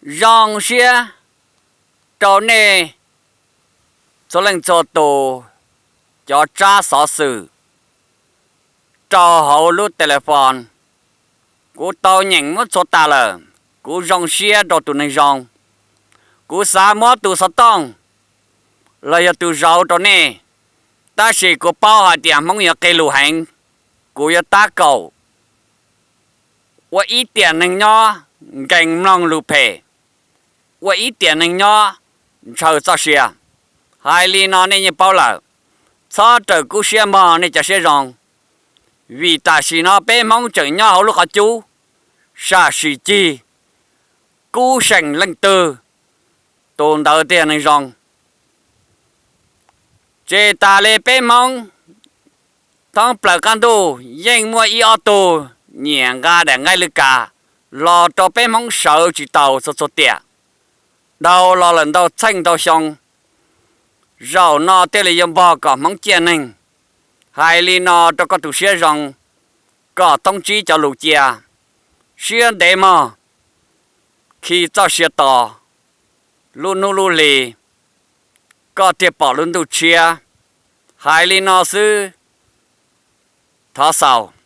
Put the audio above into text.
Zoo siab rau nej txhua leej txhua tus cov tsab xov xwm rau hauv lub telephone. Kuv tau nyeem muab txhua tas lawm. Kuv zoo siab rau tus neeg zoo. Kuv xav muab tus xov tooj los yog tus zauv rau nej, tab sis kuv paub hais tias Hmoob yuav qeg lus heev. Kuv yuav tab kaum ua ib tiam neeg nyob nkees mloog lus phem, ua ib tiam neeg nyob ntshaw txoj sia. Hais li no nej yeej paub lawm. Txhob raws kub siab mog nej cov siab zoo, vim tam sim no peb Hmoob tseem nyob hauv lub qhov cub, sam sim cig kub seem leej twg, tus ntawd thiaj yog neeg zoo. Tsis tas li peb Hmoob thoob plaws qab ntuj yeej muaj ib ob tug nyiam nqa daim nqaij lwj kas los rau peb Hmoob sawv tsis taus txhua txhua tiam, dhau los lawm ntau txheej ntau xyoo. Zaum no thiaj li yuav npog kom Hmoob ciaj neeg. Hais li no rau koj tus siab zoo, kom thoob tsib cov lus cia. Siab ntev mog, khi txoj sia tos lub hnub lub hli, koj thiaj pom lub ntuj tshiab. Hais li no xwb, thov xaus.